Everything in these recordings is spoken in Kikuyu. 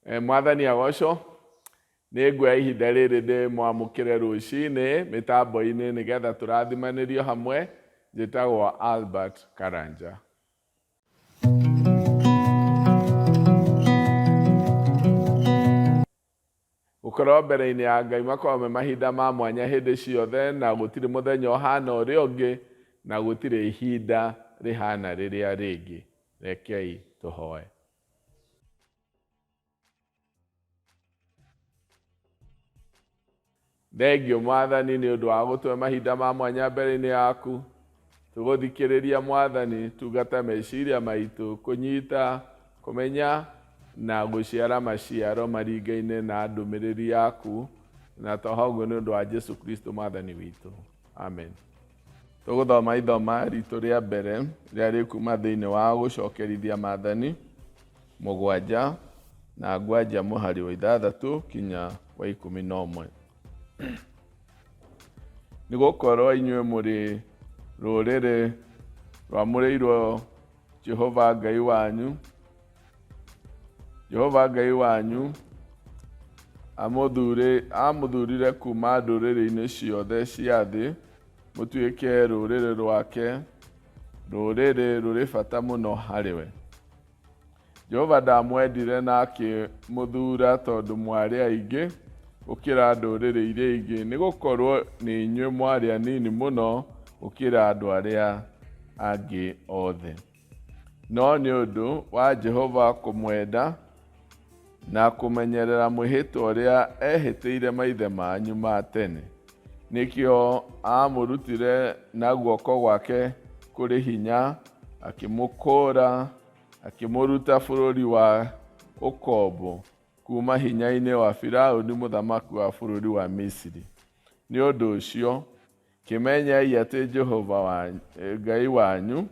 Mwathani agocwo. Nĩ nguoya ihinda rĩrĩ ndĩmwamũkĩre rũcinĩ mĩtambo-inĩ nĩgetha tũrathimanĩrio hamwe. Njĩtagwo Albert Karanja. Gũkorwo mbere-inĩ ya Ngai makoragwo me mahinda ma mwanya hĩndĩ ciothe na gũtirĩ mũthenya ũhana ũrĩa ũngĩ na gũtirĩ ihinda rĩhana rĩrĩa rĩngĩ. Rekei tũhoe. Thengio Mwathani nĩ ũndũ wa gũtũhe mahinda ma mwanya mbere-inĩ yaku. Tũgũthikĩrĩria Mwathani, tungata meciria maitũ kũnyita, kũmenya na gũciara maciaro maringaine na ndũmĩrĩri yaku, na twahoya ũguo nĩ ũndũ wa Jesu Kristo Mwathani witũ. Amen. Tũgũthoma ithoma ritũ rĩa mbere rĩrĩa rĩkuma thĩinĩ wa gũcokerithia maathani mũgwanja na ngwanjia mũhari wa ithathatũ kinya wa 11. Nĩ gũkorwo inyuĩ mũrĩ rũrĩrĩ rwamũrĩirwo Jehova Ngai wanyu. Jehova Ngai wanyu amũthurire kuuma ndũrĩrĩ-inĩ ciothe cia thĩ mũtuĩke rũrĩrĩ rwake, rũrĩrĩ rũrĩ bata mũno harĩ we. Jehova ndamwendire na akĩmũthuura tondũ mwarĩ aingĩ gũkĩra ndũrĩrĩ iria ingĩ, nĩ gũkorũo nĩ inyuĩ mwarĩ anini mũno gũkĩra andũ arĩa angĩ othe. No nĩ ũndũ wa Jehova kũmwenda na kũmenyerera mwĩhĩtwa ũrĩa eehĩtĩire maithe manyu ma tene, nĩkĩo aamũrutire na guoko gwake kũrĩ hinya, akĩmũkũũra, akĩmũruta bũrũri wa ũkombo, kuuma hinya-inĩ wa Firauni mũthamaki wa bũrũri wa Misiri. Nĩ ũndũ ũcio, Kĩmenyei atĩ Jehova Ngai wanyu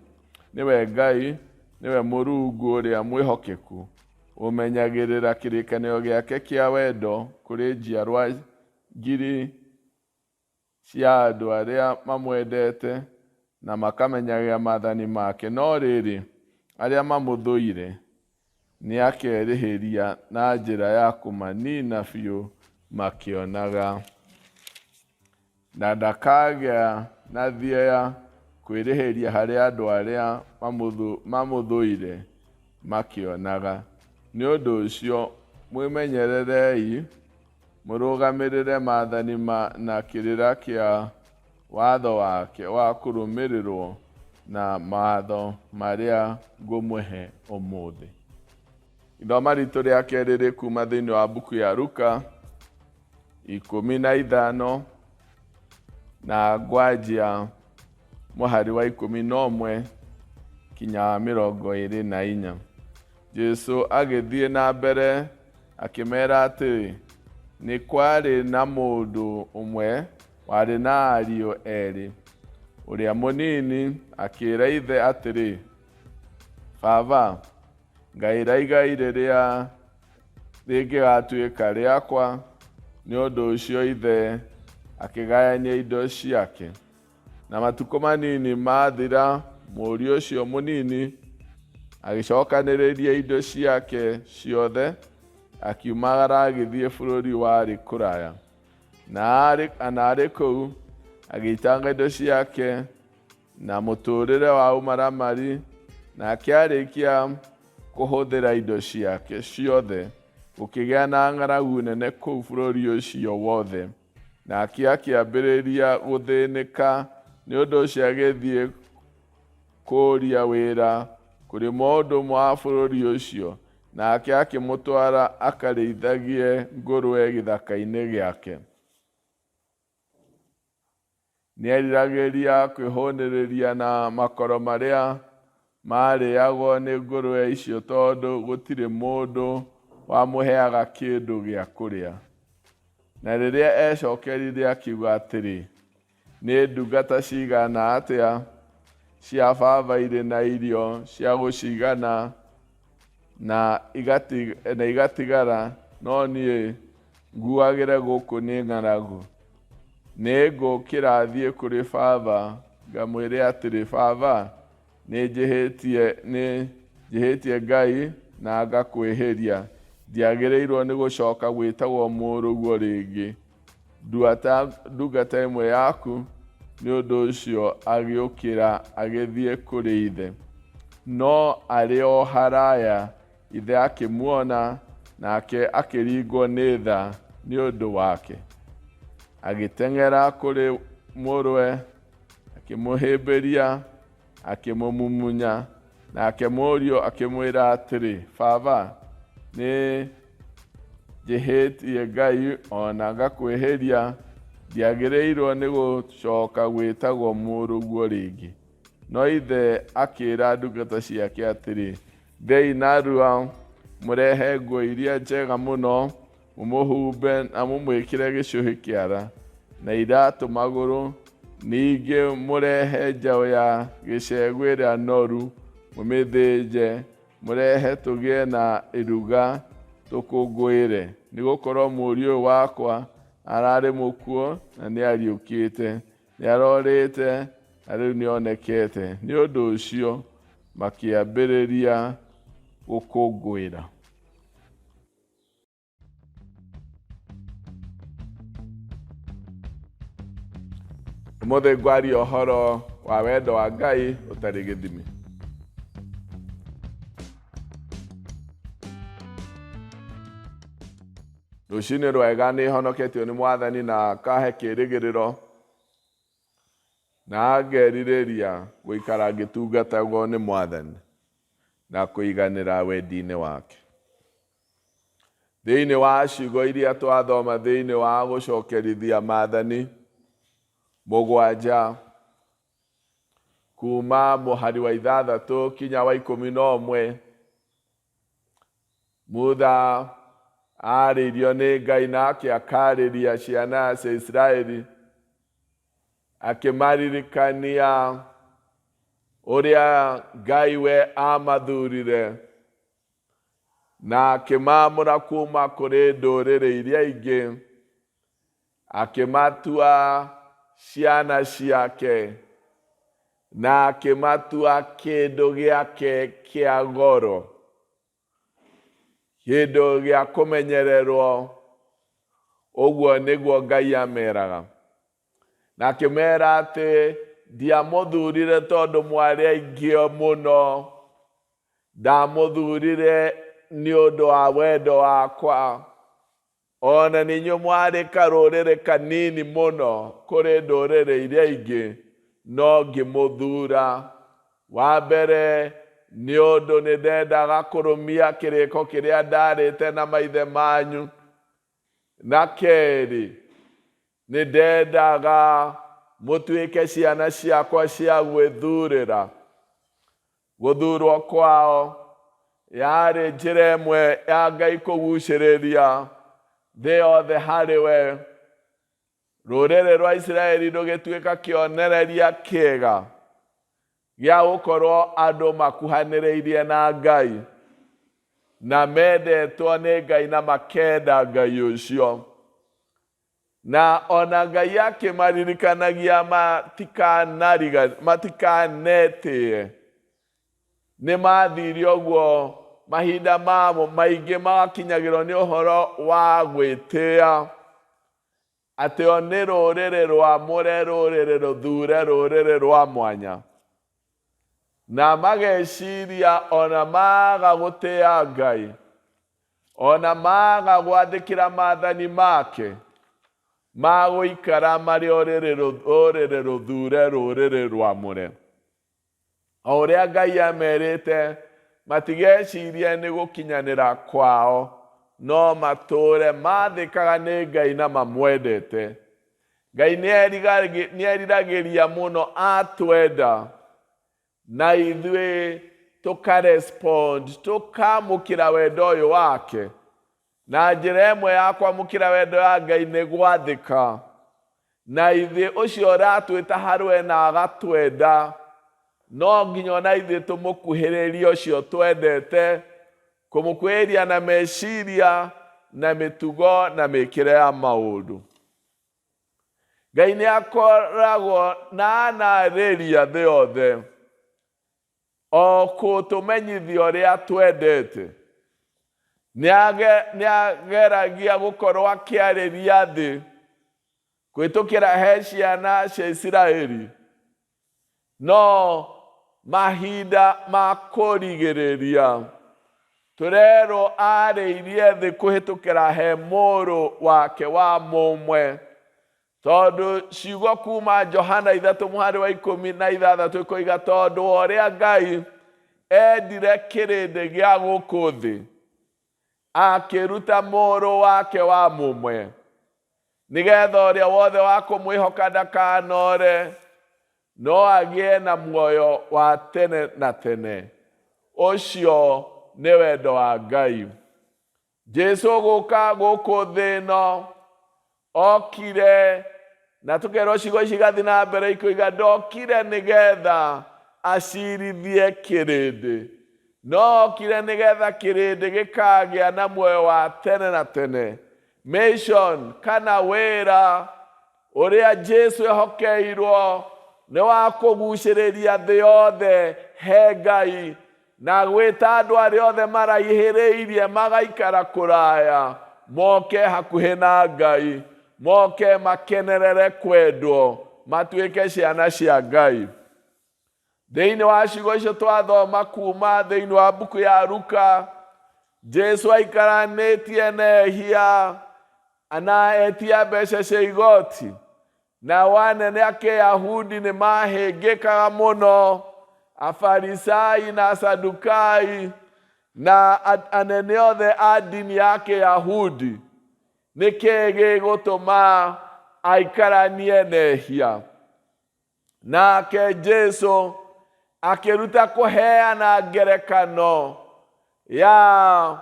nĩwe Ngai, nĩwe Mũrungu ũrĩa mwĩhokeku, ũmenyagĩrĩra kĩrĩkanĩro gĩake kĩa wendo kũrĩ njiarwa ngiri cia andũ arĩa mamwendete na makamenyagĩrĩra maathani make. No rĩrĩ, arĩa mamũthũire nĩakerĩhĩria na njĩra ya kũmaniina biũ makĩonaga. Na ndakagĩa na thieya kwĩrĩhĩria harĩ andũ arĩa mamũthũire makĩonaga. Nĩ ũndũ ũcio mwĩmenyererei mũrũgamĩrĩre maathani na kĩrĩra kĩa watho wake wa kũrũmĩrĩrwo na mawatho marĩa ngũmũhe ũmũthĩ. Ithoma ritũ rĩa kerĩ rĩkuuma thĩinĩ wa mbuku ya Luka 15 na ngwanjia mũhari wa 11 kinya 24. Jesu agĩthiĩ na mbere akĩmera atĩrĩ, nĩ kwarĩ na mũndũ ũmwe warĩ na ariũ erĩ. Ũrĩa mũnini akĩĩra ithe atĩrĩ, Baba, ngaĩra igai rĩrĩa rĩngĩgatuĩka rĩakwa. Nĩ ũndũ ũcio ithe akĩgayania indo ciake. Na matukũ manini maathira, mũriũ ũcio mũnini agĩcokanĩrĩria indo ciake ciothe, akiumagara agĩthiĩ bũrũri warĩ kũraya. Na arĩ kũu agĩitanga indo ciake na mũtũũrĩre wa ũmaramari, nake arĩkia kũhũthĩra indo ciake ciothe, gũkĩgĩa na ng'aragu nene kũu bũrũri ũcio wothe. Nake akĩambĩrĩria gũthĩnĩka, nĩ ũndũ ũcio agĩthiĩ kũũria wĩra kũrĩ mũndũ ũmwe wa bũrũri ũcio, nake akĩmũtwara akarĩithagie ngũrwe gĩthaka-inĩ gĩake. Nĩeriragĩria kwĩhũnĩrĩria na makoro marĩa maarĩagwo nĩ ngũrwe icio tondũ gũtirĩ mũndũ wamũheaga kĩndũ gĩa kũrĩa. Na rĩrĩa ecokerire akiuga atĩrĩ, Nĩ ndungata cigana atĩa cia baba irĩ na irio cia gũcigana na igatigara, no niĩ nguagĩre gũkũ nĩ ng'aragu. Nĩ ngũkĩra thiĩ kũrĩ baba ngamwĩre atĩrĩ, Baba, nĩ njĩhĩtie Ngai na ngakwĩhĩria. Ndiagĩrĩirwo nĩ gũcoka gwĩtagwo mũrũguo rĩngĩ, ndua ta ndungata ĩmwe yaku. Nĩ ũndũ ũcio agĩũkĩra agĩthiĩ kũrĩ ithe. No arĩ o haraya, ithe akĩmuona, nake akĩringwo nĩ tha nĩ ũndũ wake. Agĩteng'era kũrĩ mũrũwe, akĩmũhĩmbĩria, akĩmũmumunya. Nake mũriũ akĩmwĩra atĩrĩ, Baba, nĩ njĩhĩtie Ngai o na ngakwĩhĩria, ndiagĩrĩirwo nĩ gũcoka gwĩtagwo mũrũguo rĩngĩ. No ithe akĩĩra ndungata ciake atĩrĩ, Thiĩi narua mũrehe nguo iria njega mũno, mũmũhumbe na mũmwĩkĩre gĩcũhĩ kĩara na iratũ magũrũ. Ningĩ mũrehe njaũ ya gĩcegũ ĩrĩa noru, mũmĩthĩnje, mũrehe tũgĩe na iruga tũkũngũĩre. Nĩ gũkorwo mũriũ ũyũ wakwa ararĩ mũkuũ na nĩariũkĩte, nĩarorĩte na rĩu nĩonekete. Nĩ ũndũ ũcio makĩambĩrĩria gũkũngũĩra. Ũmũthĩ ngwaria ũhoro wa wendo wa Ngai ũtarĩ gĩthimi. Rũcinĩ rwega nĩ honoketio nĩ Mwathani na akahe kĩrĩgĩrĩro na ngerirĩria gũikara ngĩtungatagwo nĩ Mwathani na kũiganĩra wendi-inĩ wake. Thĩinĩ wa ciugo iria twathoma thĩinĩ wa gũcokerithia maathani mũgwanja kuma mũhari wa ithathatũ kinya wa ikũmi na ũmwe, Mutha arĩirio nĩ Ngai nake akarĩria ciana cia Isiraeli akĩmaririkania ũrĩa Ngai we amathurire na akĩmaamũra kuma kũrĩ ndũrĩrĩ iria ingĩ, akĩmatua ciana ciake, na akĩmatua kĩndũ gĩake kĩa goro, kĩndũ gĩa kũmenyererwo. Ũguo nĩguo Ngai ameraga. Na akĩmera atĩ ndiamũthurire tondũ mwarĩ aingĩ mũno, ndamũthurire nĩ ũndũ wa wendo wakwa. Ona nĩ inyuĩ mwarĩ karũrĩrĩ kanini mũno kũrĩ ndũrĩrĩ iria ingĩ, no ngĩmũthura. Wa mbere nĩ ũndũ nĩ ndendaga kũrũmia kĩrĩko kĩrĩa ndarĩte na maithe manyu, na kerĩ nĩ ndendaga mũtuĩke ciana ciakwa cia gwĩthurĩra. Gũthurwo kwao yarĩ njĩra ĩmwe ya Ngai kũgucĩrĩria thĩ yothe harĩ we. Rũrĩrĩ rwa Isiraeli rũgĩtuĩka kĩonereria kĩega gĩa gũkorwo andũ makuhanĩrĩirie na Ngai na mendetwo nĩ Ngai na makenda Ngai ũcio. Na ona Ngai akĩmaririkanagia matikanetĩe. Nĩ mathire ũguo mahinda mamo maingĩ magakinyagĩrwo nĩ ũhoro wa gwĩtĩa atĩ o nĩ rũrĩrĩ rwamũre, rũrĩrĩ rũthure, rũrĩrĩ rwa mwanya. Na mageciria ona maga gũtĩa Ngai, ona maga gwathĩkĩra maathani make, magũikara marĩ rũrĩrĩ rũthure, rũrĩrĩ rwamũre. O ũrĩa Ngai amerĩte matigecirie nĩ gũkinyanĩra kwao, no matũũre mathĩkaga nĩ Ngai na mamwendete. Ngai nĩeriragĩria mũno atwenda, na ithuĩ tũkarespond, tũkamũkĩra wendo ũyũ wake. Na njĩra ĩmwe ya kwamũkĩra wendo ya Ngai nĩ gwathĩka. Na ithuĩ ũcio ũratwĩta harĩ na agatwenda, no nginya ona ithuĩ tũmũkuhĩrĩrie ũcio twendete, kũmũkuhĩrĩria na meciria na mĩtugo na mĩkĩre ya maũndũ. Ngai nĩ akoragwo na anarĩria thĩ yothe o kũtũmenyithia ũrĩa twendete. Nĩageragia gũkorwo akĩarĩria thĩ kũhĩtũkĩra he ciana cia Isiraeli, no mahinda ma kũrigĩrĩria tũrerwo arĩirie thĩ kũhĩtũkĩra he mũrũ wake wa mũmwe. Tondũ ciugo kuma Johana 3 mũhari wa 16 ĩkoiga, tondũ wa ũrĩa Ngai endire kĩrĩndĩ gĩa gũkũ thĩ, akĩruta mũrũ wake wa mũmwe, nĩgetha ũrĩa wothe wa kũmwĩhoka ndakanore, no agĩe na muoyo wa tene na tene. Ũcio nĩ wendo wa Ngai. Jesu gũka gũkũ thĩ ĩno okire, na tũkerwo ciugo ici igathiĩ na mbere ikoiga, ndokire nĩgetha acirithie kĩrĩndĩ, no okire nĩgetha kĩrĩndĩ gĩkagĩa na muoyo wa tene na tene. Mission kana wĩra ũrĩa Jesu ehokeirwo nĩ wa kũgucĩrĩria thĩ yothe he Ngai, na gwĩta andũ arĩa othe maraihĩrĩirie magaikara kũraya moke hakuhĩ na Ngai, moke makenerere kwendwo, matuĩke ciana cia Ngai. Thĩinĩ wa ciugo icio twathoma kuma thĩinĩ wa mbuku ya Luka, Jesu aikaranĩtie na ehia na etia mbeca cia igoti, nao anene a Kĩyahudi nĩ mahĩngĩkaga mũno, Afarisai na Asadukai na anene othe a ndini ya Kĩyahudi. Nĩ kĩĩ gĩgũtũma aikaranie na ehia? Nake Jesu akĩruta kũheana ngerekano ya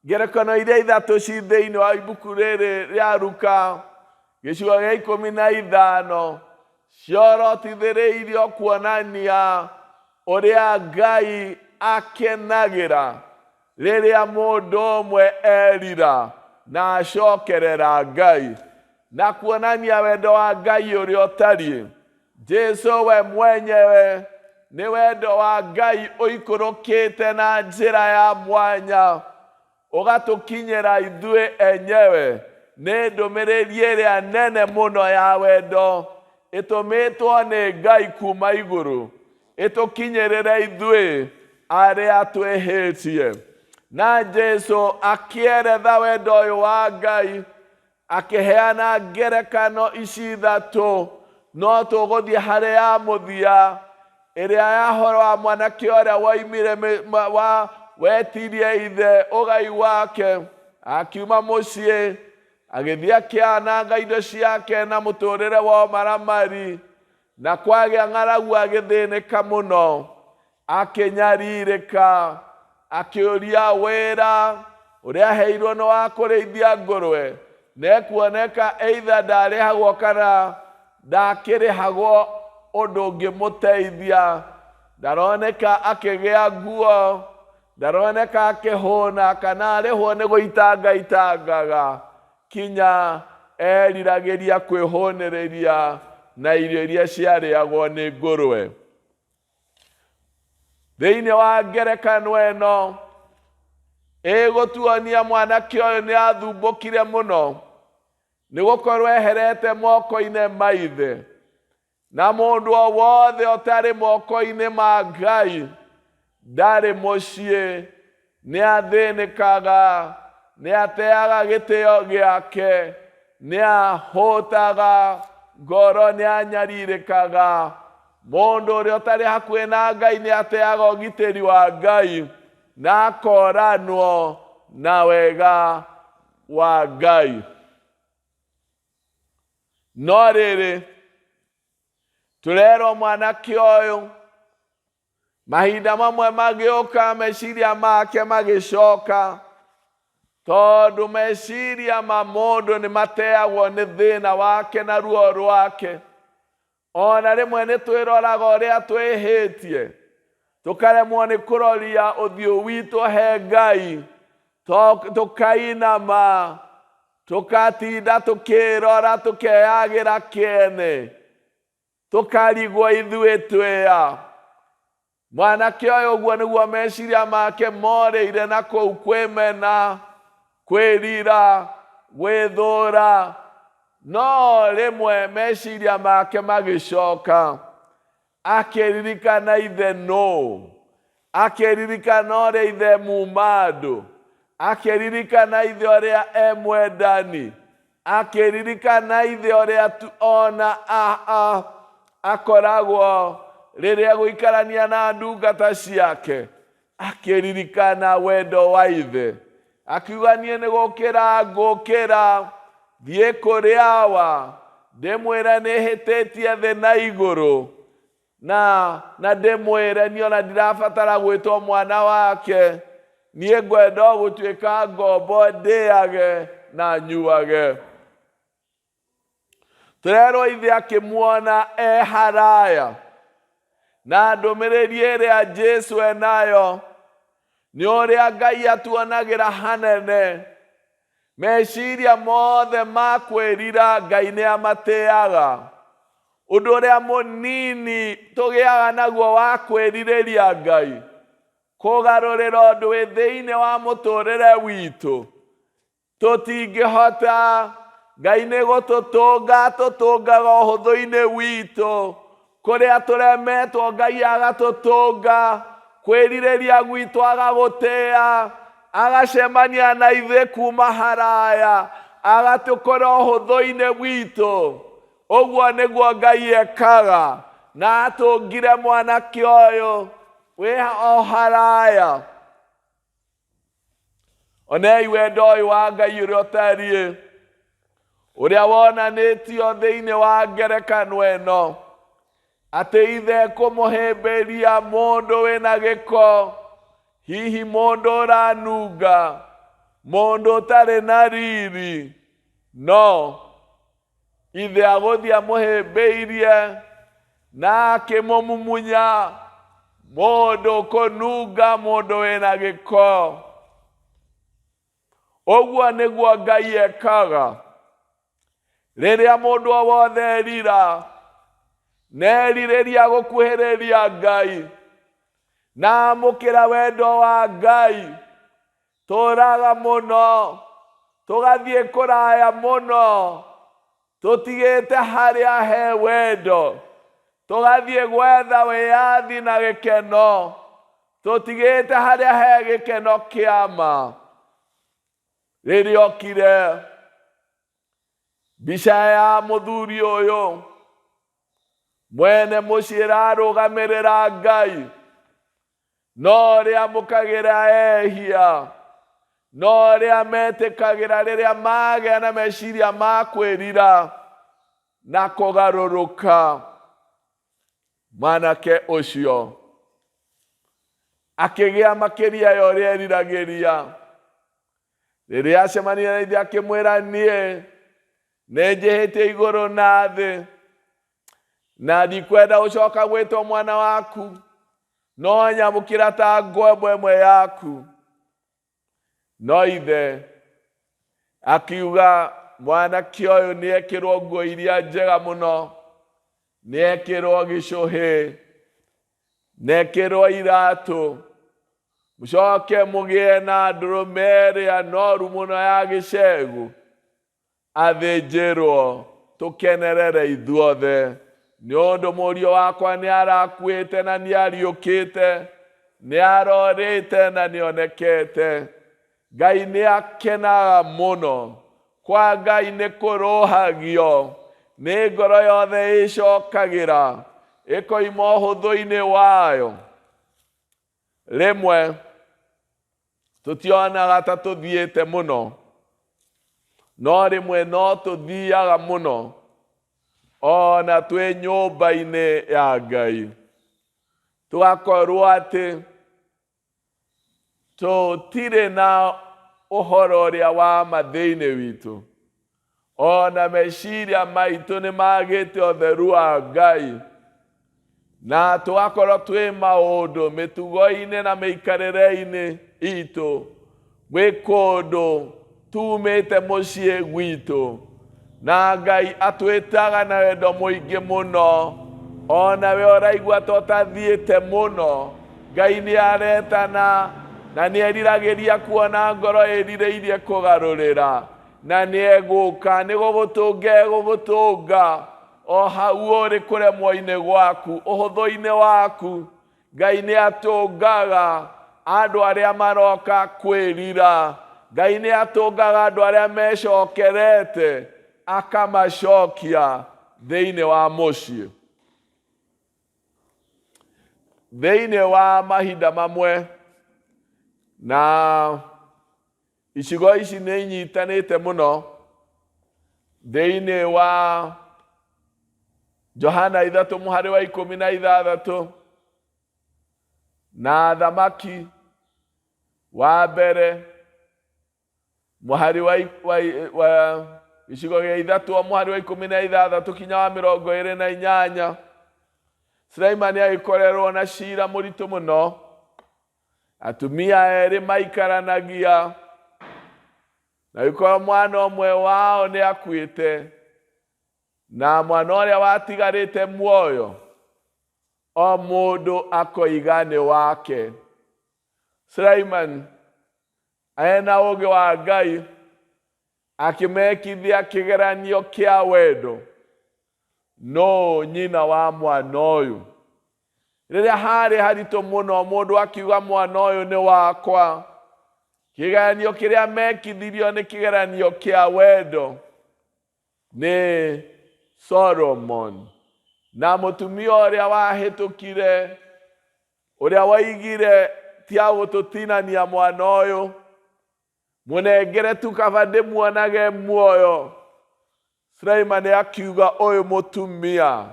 ngerekano iria ithatũ ci thĩinĩ wa ibuku rĩrĩ rĩa Luka gĩcigo gĩa 15, ciorotithĩrĩirio kuonania ũrĩa Ngai akenagĩra rĩrĩa mũndũ ũmwe erira na acokerera Ngai, na kuonania wendo wa Ngai ũrĩa ũtariĩ. Jesu we mwenyewe nĩ wendo wa Ngai ũikũrũkĩte na njĩra ya mwanya ũgatũkinyĩra ithuĩ enyewe. Nĩ ndũmĩrĩri ĩrĩa nene mũno ya wendo ĩtũmĩtwo nĩ Ngai kuma igũrũ ĩtũkinyĩrĩre ithuĩ arĩa twĩhĩtie. Na Jesu akĩeretha wendo ũyũ wa Ngai akĩheana ngerekano ici ithatũ, no tũgũthiĩ harĩ ya mũthia ĩrĩa ya horo wa mwanake ũrĩa woimire wa wetirie ithe ũgai wake, akiuma mũciĩ agĩthiĩ akĩananga indo ciake na mũtũrĩre wa ũmaramari, na kwagĩa ng'aragu agĩthĩnĩka mũno, akĩnyarirĩka, akĩũria wĩra ũrĩa aheirwo nĩ wa kũrĩithia ngũrwe, na ekuoneka either ndarĩhagwo kana ndakĩrĩhagwo ũndũ ũngĩmũteithia. Ndaroneka akĩgĩa nguo, ndaroneka akĩhũna, kana arĩhwo nĩ gũitanga itangaga, kinya eriragĩria kwĩhũnĩrĩria na irio iria ciarĩagwo nĩ ngũrwe. Thĩinĩ wa ngerekano ĩno ĩgũtuonia mwanake ũyũ nĩ athumbũkire mũno nĩ gũkorwo eherete moko-inĩ ma ithe, na mũndũ o wothe ũtarĩ moko-inĩ ma Ngai ndarĩ mũciĩ, nĩ athĩnĩkaga, nĩ ateaga gĩtĩo gĩake, nĩ ahũtaga ngoro, nĩ anyarirĩkaga. Mũndũ ũrĩa ũtarĩ hakuhĩ na Ngai nĩ ateaga ũgitĩri wa Ngai na akoranwo na wega wa Ngai. No rĩrĩ, tũrerwo mwanake ũyũ mahinda mamwe magĩũka meciria make magĩcoka, tondũ meciria ma mũndũ nĩ mateagwo nĩ thĩna wake na ruo rwake. Ona rĩmwe nĩ twĩroraga ũrĩa twĩhĩtie, tũkaremwo nĩ kũroria ũthiũ witũ he Ngai, tũkainama, tũkatinda tũkĩrora, tũkeyagĩra kĩene, tũkarigwo ithuĩ twĩa. Mwanake ũyũ ũguo nĩguo meciria make morĩire na kũu kwĩmena, kwĩrira, gwĩthũra, no rĩmwe meciria make magĩcoka akĩririkana ithe nũ, akĩririkana ũrĩa ithe muma andũ, akĩririkana ithe ũrĩa e mwendani, akĩririkana ithe ũrĩa ona akoragwo rĩrĩa gũikarania na ndungata ciake, akĩririkana wendo wa ithe, akiuga niĩ nĩ gũkĩra ngũkĩra thiĩ kũrĩ awa ndĩmwĩre nĩ hĩtĩtie thĩ na igũrũ, na ndĩmwĩre niĩ ona ndirabatara gwĩtwo mwana wake, niĩ ngwenda o gũtuĩka ngombo ndĩage na nyuage. Tũrerwo ithe akĩmuona e haraya, na ndũmĩrĩri ĩrĩa Jesu enayo nĩ ũrĩa Ngai atuonagĩra hanene. Meciria mothe ma kwĩrira Ngai nĩ amatĩaga. Ũndũ ũrĩa mũnini tũgĩaga naguo wa kwĩrirĩria Ngai, kũgarũrĩra ũndũ wĩ thĩinĩ wa mũtũrĩre witũ, tũtingĩhota. Ngai nĩ gũtũtũnga tũtũngaga ũhũthũ-inĩ witũ, kũrĩa tũremetwo Ngai agatũtũnga, kwĩrirĩria gwitũ agagũtĩa, agacemania na ithuĩ kuma haraya, agatũkora ũhũthũ-inĩ witũ. Ũguo nĩguo Ngai ekaga, na atũngire mwanake ũyũ wĩ o haraya. Onei wendo ũyũ wa Ngai ũrĩa ũtariĩ, ũrĩa wonanĩtio thĩinĩ wa ngerekano ĩno, atĩ ithe kũmũhĩmbĩria mũndũ wĩna gĩko, hihi mũndũ ũranunga, mũndũ ũtarĩ na riri, no ithe agũthiĩ amũhĩmbĩirie na akĩmũmumunya, mũndũ kũnunga, mũndũ wĩna gĩko. Ũguo nĩguo Ngai ekaga. Rĩrĩa mũndũ o wothe erira, na erirĩria gũkuhĩrĩria Ngai, na amũkĩra wendo wa Ngai, tũraga mũno, tũgathiĩ kũraya mũno, tũtigĩte harĩa he wendo, tũgathiĩ gwetha wĩyathi na gĩkeno, tũtigĩte harĩa he gĩkeno kĩa ma. Rĩrĩa okire mbica ya mũthuri ũyũ mwene mũciĩ ĩrarũgamĩrĩra Ngai, no ũrĩa amũkagĩra ehia, no ũrĩa metĩkagĩra rĩrĩa magĩa na meciria ma kwĩrira na kũgarũrũka. Mwanake ũcio akĩgĩa makĩria ya ũrĩa eriragĩria. Rĩrĩa acemanirie na ithe akĩmwĩra, niĩ nĩ njĩhĩtie igũrũ na thĩ, na ndikwenda gũcoka gwĩtwo mwana waku, no nyamũkĩra ta ngombo ĩmwe yaku. No ithe akiuga, mwanake ũyũ nĩ ekĩrwo nguo iria njega mũno, nĩ ekĩrwo gĩcũhĩ, na ekĩrwo iratũ, mũcoke mũgĩe na ndũrũme ĩrĩa noru mũno ya gĩcegũ, athĩnjĩrwo, tũkenerere ithuothe, nĩ ũndũ mũriũ wakwa nĩ arakuĩte na nĩ ariũkĩte, nĩ arorĩte na nĩ onekete. Ngai nĩ akenaga mũno. Kwa Ngai nĩ kũrũhagio, nĩ ngoro yothe ĩcokagĩra, ĩkoima ũhũthũ-inĩ wayo. Rĩmwe tũtionaga ta tũthiĩte mũno, no rĩmwe no tũthiaga mũno ona twĩ nyũmba-inĩ ya Ngai, tũgakorwo atĩ tũtirĩ na ũhoro ũrĩa wa ma thĩinĩ witũ, ona meciria maitũ nĩ magĩte ũtheru wa Ngai, na tũgakorwo twĩ maũndũ mĩtugo-inĩ na mĩikarĩre-inĩ itũ gwĩ kũndũ tumĩte mũciĩ gwitũ, na Ngai atwĩtaga na wendo mũingĩ mũno, ona we ũraigua ta ũtathiĩte mũno, Ngai nĩ aretana na nĩ eriragĩria kuona ngoro ĩrirĩirie kũgarũrĩra, na nĩ egũka nĩ gũgũtũnga egũgũtũnga o hau ũrĩ kũremwo-inĩ gwaku, ũhũthũ-inĩ waku. Ngai nĩ atũngaga andũ arĩa maroka kwĩrira. Ngai nĩ atũngaga andũ arĩa mecokerete akamacokia thĩinĩ wa mũciĩ. Thĩinĩ wa mahinda mamwe na icigo ici nĩ inyitanĩte mũno thĩinĩ wa Johana 3 mũhari wa 16 na Thamaki wa mbere mũhari wa gĩcigo gĩa 3 mũhari wa 16 kinya wa 28. Suleimani agĩkorerwo na cira mũritũ mũno. Atumia erĩ maikaranagia na gĩkorwo mwana ũmwe wao nĩ akuĩte, na mwana ũrĩa watigarĩte muoyo o mũndũ akoiga nĩ wake. Suleiman ena ũũgĩ wa Ngai akĩmekithia kĩgeranio kĩa wendo, no nyina wa mwana ũyũ. Rĩrĩa harĩ haritũ mũno mũndũ akiuga mwana ũyũ nĩ wakwa, kĩgeranio kĩrĩa mekithirio nĩ kĩgeranio kĩa wendo nĩ Solomon. Na mũtumia ũrĩa wahĩtũkire, ũrĩa waigire ti agũtũtinania mwana ũyũ, mũnengere tu kaba ndĩmuonage muoyo. Suleimani akiuga ũyũ mũtumia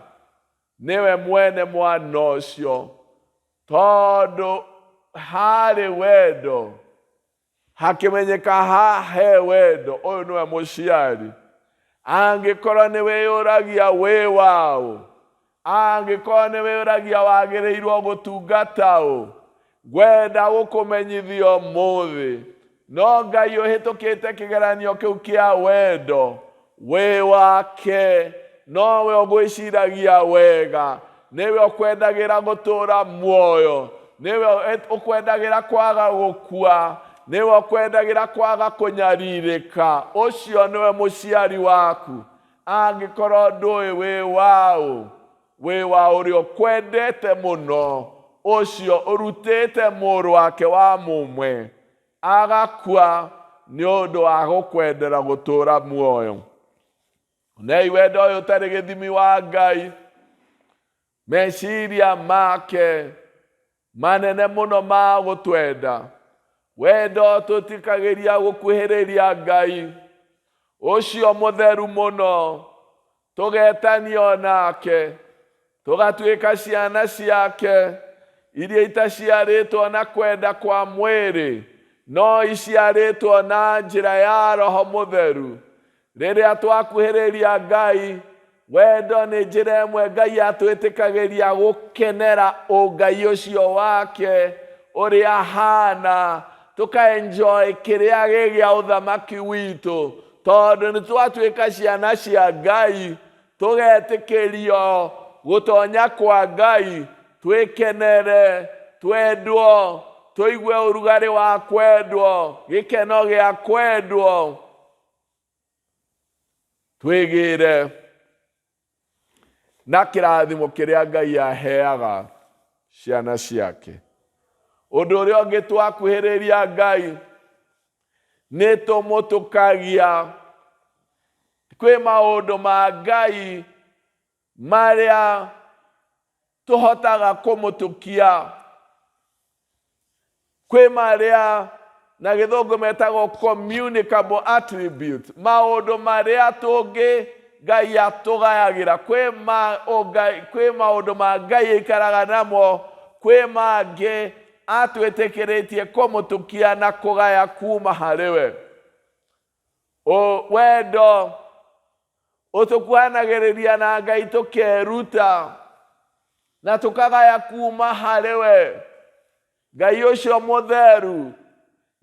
nĩwe mwene mwana ũcio, tondũ harĩ wendo hakĩmenyeka hahe wendo, ũyũ nĩwe mũciari. Angĩkorwo nĩ wĩyũragia wĩ waũ, angĩkorwo nĩ wĩyũragia wagĩrĩirwo gũtungata ũ, ngwenda gũkũmenyithia ũmũthĩ no Ngai ũhĩtũkĩte kĩgeranio kĩu kĩa wendo wĩ wake, nowe ũgwĩciragia wega, nĩwe ũkwendagĩra gũtũũra muoyo, nĩwe ũkwendagĩra kwaga gũkua, nĩwe ũkwendagĩra kwaga kũnyarirĩka. Ũcio nĩwe mũciari waku. Angĩkorwo ndũĩ wĩ waũ, wĩ wa ũrĩa ũkwendete mũno, ũcio ũrutĩte mũrũ wake wa mũmwe agakua nĩ ũndũ wa gũkwendera gũtũũra muoyo. Nei wendo ũyũ ũtarĩ gĩthimi wa Ngai, meciria make manene mũno ma gũtwenda. Wendo tũtikagĩria gũkuhĩrĩria Ngai ũcio mũtheru mũno, tũgetanio nake, tũgatuĩka ciana ciake iria itaciarĩtwo na kwenda kwa mwĩrĩ, no iciarĩtwo na njĩra ya Roho Mũtheru. Rĩrĩa twakuhĩrĩria Ngai, wendo nĩ njĩra ĩmwe Ngai atwĩtĩkagĩria gũkenera ũngai ũcio wake ũrĩa ahana, tũkaenjoy kĩrĩa gĩ gĩa ũthamaki witũ, tondũ nĩ twatuĩka ciana cia Ngai, tũgetĩkĩrio gũtonya kwa Ngai, twĩkenere, twendwo, tũigue ũrugarĩ wa kwendwo, gĩkeno gĩa kwendwo, twĩgĩre na kĩrathimo kĩrĩa Ngai aheaga ciana ciake. Ũndũ ũrĩa ũngĩ twakuhĩrĩria Ngai nĩ tũmũtũkagia. Kwĩ maũndũ ma Ngai marĩa tũhotaga kũmũtũkia, kwĩ marĩa na gĩthũngũ metagwo communicable attribute, maũndũ marĩa tũngĩ Ngai atũgayagĩra. Kwĩ maũndũ ma Ngai aikaraga namo, kwĩ mangĩ atwĩtĩkĩrĩtie kũmũtũkia na kũgaya kuma harĩ we. Wendo ũtũkuhanagĩrĩria na Ngai tũkeruta na tũkagaya kuma harĩ we. Ngai ũcio mũtheru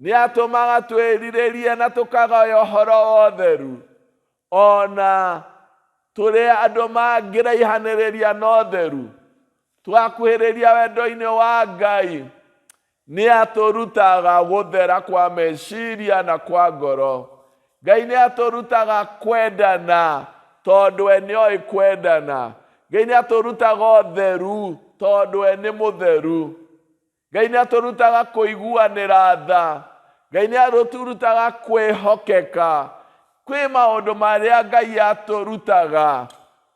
nĩ atũmaga twĩrirĩrie na tũkagaya ũhoro wa ũtheru, ona tũrĩ andũ mangĩraihanĩrĩria na ũtheru. Twakuhĩrĩria wendo-inĩ wa Ngai, nĩ atũrutaga gũthera kwa meciria na kwa ngoro. Ngai nĩ atũrutaga kwendana tondũ we nĩoĩ kwendana. Ngai nĩ atũrutaga ũtheru tondũ we nĩ mũtheru. Ngai nĩ atũrutaga kũiguanĩra tha. Ngai nĩ atũrutaga kwĩhokeka. Kwĩ maũndũ marĩa Ngai atũrutaga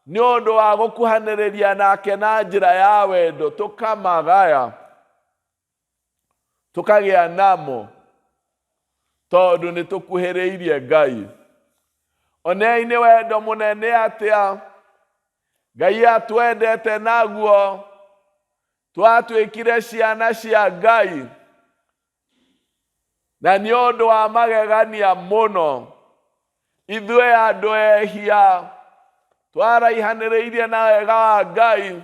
nĩ ũndũ wa gũkuhanĩrĩria nake na njĩra ya wendo, tũkamagaya, tũkagĩa namo tondũ nĩ tũkuhĩrĩirie Ngai. Onei nĩ wendo mũnene atĩa Ngai atwendete naguo, twatuĩkire ciana cia Ngai, na nĩ ũndũ wa magegania mũno. Ithuĩ andũ ehia twaraihanĩrĩirie na wega wa Ngai,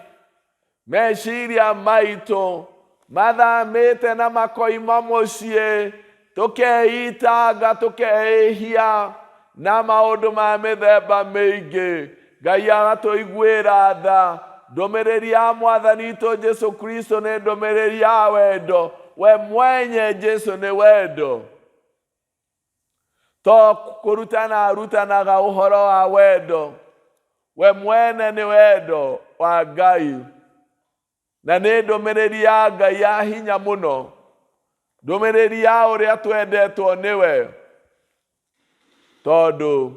meciria maitũ mathamĩte na makoima mũciĩ, tũkeitanga, tũkeĩhia na maũndũ ma mĩthemba mĩingĩ. Ngai agatũiguĩra tha. Ndũmĩrĩri ya Mwathani witũ Jesu Kristo nĩ ndũmĩrĩri ya wendo. We mwenye Jesu nĩ wendo. To kũrutana arutanaga ũhoro wa wendo, we mwene nĩ wendo wa Ngai. Na nĩ ndũmĩrĩri ya Ngai ya hinya mũno, ndũmĩrĩri ya ũrĩa twendetwo nĩwe, tondũ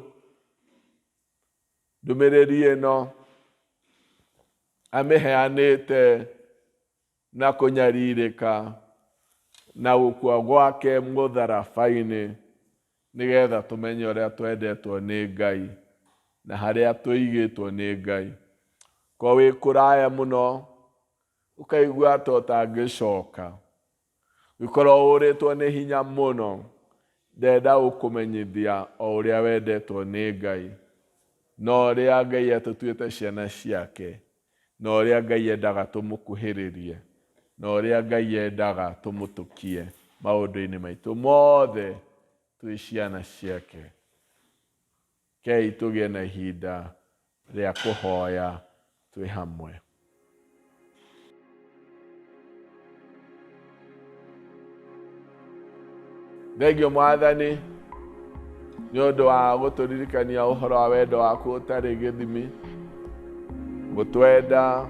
ndũmĩrĩri ĩno amĩheanĩte na kũnyarirĩka na gũkua gwake mũtharaba-inĩ, nĩgetha tũmenye ũrĩa twendetwo nĩ Ngai na harĩa tũigĩtwo nĩ Ngai. Ko wĩ kũraya mũno, ũkaigua ta ũtangĩcoka, ũgĩkorwo ũrĩtwo nĩ hinya mũno, ndenda gũkũmenyithia o ũrĩa wendetwo nĩ Ngai, na ũrĩa Ngai atũtuĩte ciana ciake, na ũrĩa Ngai endaga tũmũkuhĩrĩrie, na ũrĩa Ngai endaga tũmũtũkie maũndũ-inĩ maitũ mothe twĩ ciana ciake. Kei tũgĩe na ihinda rĩa kũhoya twĩ hamwe. Thengio Mwathani nĩ ũndũ wa gũtũririkania ũhoro wa wendo waku ũtarĩ gĩthimi, gũtwenda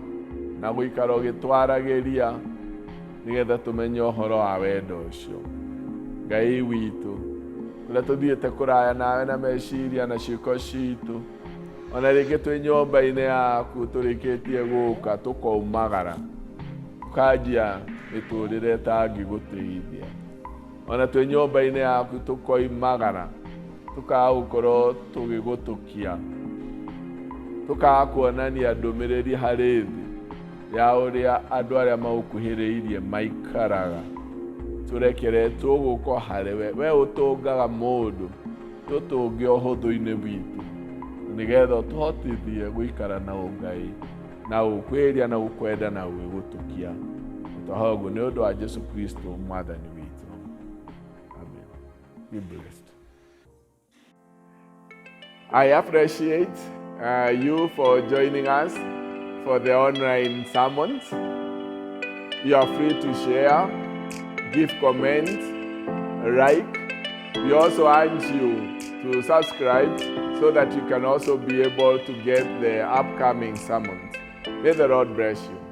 na gũikara ũgĩtwaragĩria nĩgetha tũmenye ũhoro wa wendo ũcio. Ngai witũ, kũrĩa tũthiĩte kũraya nawe na meciria na ciĩko citũ, ona rĩngĩ twĩ nyũmba-inĩ yaku tũrĩkĩtie gũka tũkaumagara, tũkanjia mĩtũrĩre ĩtangĩgũtĩithia. Ona twĩ nyũmba-inĩ yaku tũkoimagara, tũkaga gũkorwo tũgĩgũtũkia, tũkaga kuonania ndũmĩrĩri harĩ thĩ ya ũrĩa andũ arĩa magũkuhĩrĩirie maikaraga. Tũrekere tũgũka harĩ we, we ũtũngaga mũndũ, tũtũnge ũhũthũ-inĩ witũ, nĩgetha ũtũhotithie gũikara na ũngai na gũkwĩria na gũkwenda na gwĩgũtũkia. Twahoya ũguo nĩ ũndũ wa Jesu Kristo Mwathani witũ. Amen. Be blessed. I appreciate you for joining us for the online sermons. You are free to share, give comments, like. We also urge you to subscribe so that you can also be able to get the upcoming sermons. May the Lord bless you.